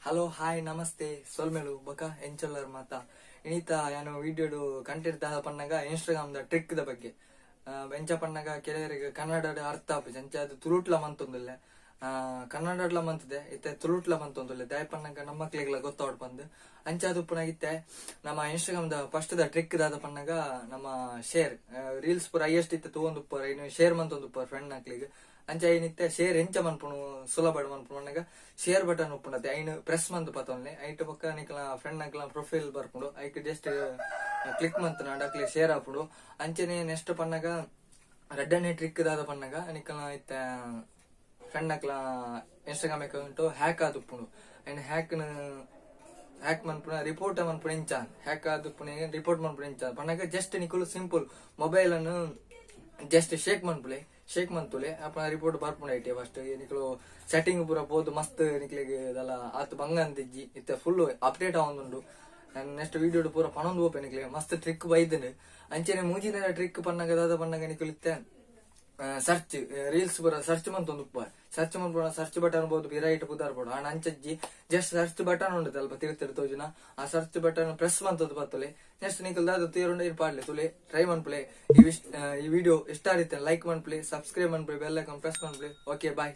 Hello hi namaste ಸೊಲ್ಮೆಲು ಬಕ ಎಂಚಲ್ಲರ್ ಮಾತ ಇನಿತ ಯಾನು ವಿಡಿಯೋಡು ಕಂಟೆಂಟ್ ದಾದ ಪನ್ನಗ ಇನ್ಸ್ಟಾಗ್ರಾಮ್ the trick the ಬಗ್ಗೆ ಎಂಚ ಪನ್ನಗ ಕೆಲವರಿಗೆ ಕನ್ನಡ ಅರ್ಥ ಆಪುಜಿ ಅಂಚ ಅದು ತುಳುಟ್ಲ ಮಂತೊಂದುಲ್ಲೆ ಕನ್ನಡಡ್ಲ ಮಂತದೆ ಇತ್ತೆ ತುಳುಟ್ಲ ಮಂತೊಂದುಲ್ಲೆ ದಾಯ ಪನ್ನಗ ನಮ್ಮಕ್ಲೆಗ್ಲ ಗೊತ್ತಾವಡ್ ಪಂದ್ ಅಂಚ ಅದು ಇತ್ತೆ ನಮ್ಮ Instagram the first the trick ದಾದ ಪನ್ನಗ ನಮ್ಮ ಶೇರ್ ರೀಲ್ಸ್ ಪೂರ ಹೈಯೆಸ್ಟ್ ಇತ್ತೆ ತೂವೊಂದುಪ್ಪರ್ ಇನ್ನು ಶೇರ್ ಮಂತೊಂದುಪ್ಪರ್ ಫ್ರೆಂಡ್ ನಕ್ಲೆಗ್ ಅಂಚ ಐನಿತ್ತೆ ಶೇರ್ ಎಂಚ ಮನ್ಪುನು ಸುಲಭ ಮನ್ಪುನು ಪನ್ನಗ ಶೇರ್ ಬಟನ್ ಉಪ್ಪುಂಡತೆ ಐನ್ ಪ್ರೆಸ್ ಮಂತ್ ಪತೊನ್ಲೆ ಐಟ್ ಬೊಕ್ಕ ನಿಕ್ಲ ಫ್ರೆಂಡ್ ನಕ್ಲ ಪ್ರೊಫೈಲ್ ಬರ್ಪುಂಡು ಐಕ್ ಜಸ್ಟ್ ಕ್ಲಿಕ್ ಮಂತ್ ಅಕ್ಲೆ ಶೇರ್ ಆಪುಂಡು. ಅಂಚನೆ ನೆಕ್ಸ್ಟ್ ಪನ್ನಗ ರಡ್ಡನೇ ಟ್ರಿಕ್ ದಾದ ಪನ್ನಗ ನಿಕ್ಲ ಇತ್ತೆ ಫ್ರೆಂಡ್ ನಕ್ಲ ಇನ್ಸ್ಟಾಗ್ರಾಮ್ ಅಕೌಂಟ್ ಹ್ಯಾಕ್ ಆದುಪ್ಪುಂಡು. ಐನ್ ಹ್ಯಾಕ್ ಹ್ಯಾಕ್ ಮನ್ಪುನ ರಿಪೋರ್ಟ್ ಮನ್ಪುನ ಇಂಚ ಹ್ಯಾಕ್ ಆದುಪ್ಪುನ ರಿಪೋರ್ಟ್ ಮನ್ಪುನ ಇಂಚ ಪನ್ನಗ ಜಸ್ಟ್ ನಿಕುಲು ಸಿಂಪಲ್ ಮೊಬೈಲ್ ಅನ್ನು ಜಸ್ಟ್ ಶೇಕ್ ಮನ್ಪುಲೆ ಶೇಕ್ ಮಂತುಲೆ ಅಪ್ಪ ರಿಪೋರ್ಟ್ ಬರ್ಪುಂಡು ಐಟೆ ಫಸ್ಟ್ ನಿಕುಲು ಸೆಟ್ಟಿಂಗ್ ಪೂರ ಪೋದು ಮಸ್ತ್ ನಿಕ್ಲೆಗ್ ಇದೆಲ್ಲ ಆತ್ ಬಂಗ ಅಂತಿಜ್ಜಿ ಇತ್ತೆ ಫುಲ್ ಅಪ್ಡೇಟ್ ಆವೊಂದುಂಡು. ನೆಕ್ಸ್ಟ್ ವಿಡಿಯೋ ಪೂರ ಪನೊಂದು ಪೋಪೆ ನಿಕ್ಲೆ ಮಸ್ತ್ ಟ್ರಿಕ್ ಬೈದ್ಂಡ್. ಅಂಚನೆ ಮೂಜಿನ ಟ್ರಿಕ್ ಪನ್ನಗ ದಾದ ಪನ್ನಗ ನಿಕುಲು ಇತ್ತೆ ಸರ್ಚ್ ರೀಲ್ಸ್ ಪೂರ ಸರ್ಚ್ ಮಂತೊಂದುಪ್ಪ ಸರ್ಚ್ ಮನ್ಪುನ ಸರ್ಚ್ ಬಟನ್ ಬೋದು ಬಿರೈಟ್ ಪುದಾರ್ ಬೋಡು ಆಂಡ ಅಂಚಜ್ಜಿ ಜಸ್ಟ್ ಸರ್ಚ್ ಬಟನ್ ಉಂಡು ಅಲ್ಪ ತಿರುತಿರು ತೋಜುನ ಆ ಸರ್ಚ್ ಬಟನ್ ಪ್ರೆಸ್ ಮಂತದ್ದು ಬತ್ತಲೆ ನೆಕ್ಸ್ಟ್ ನಿಕುಲು ದಾದ ತೇರುಂಡ ಇರ್ ಪಾಡ್ಲೆ ತುಲೆ ಟ್ರೈ ಮನ್ಪುಲೆ. ಈ ವಿಡಿಯೋ ಇಷ್ಟ ಆದಿತ್ತೆ ಲೈಕ್ ಮನ್ಪುಲೆ, ಸಬ್ಸ್ಕ್ರೈಬ್ ಮನ್ಪುಲೆ, ಬೆಲ್ ಐಕಾನ್ ಪ್ರೆಸ್ ಮನ್ಪುಲೆ. Okay bye.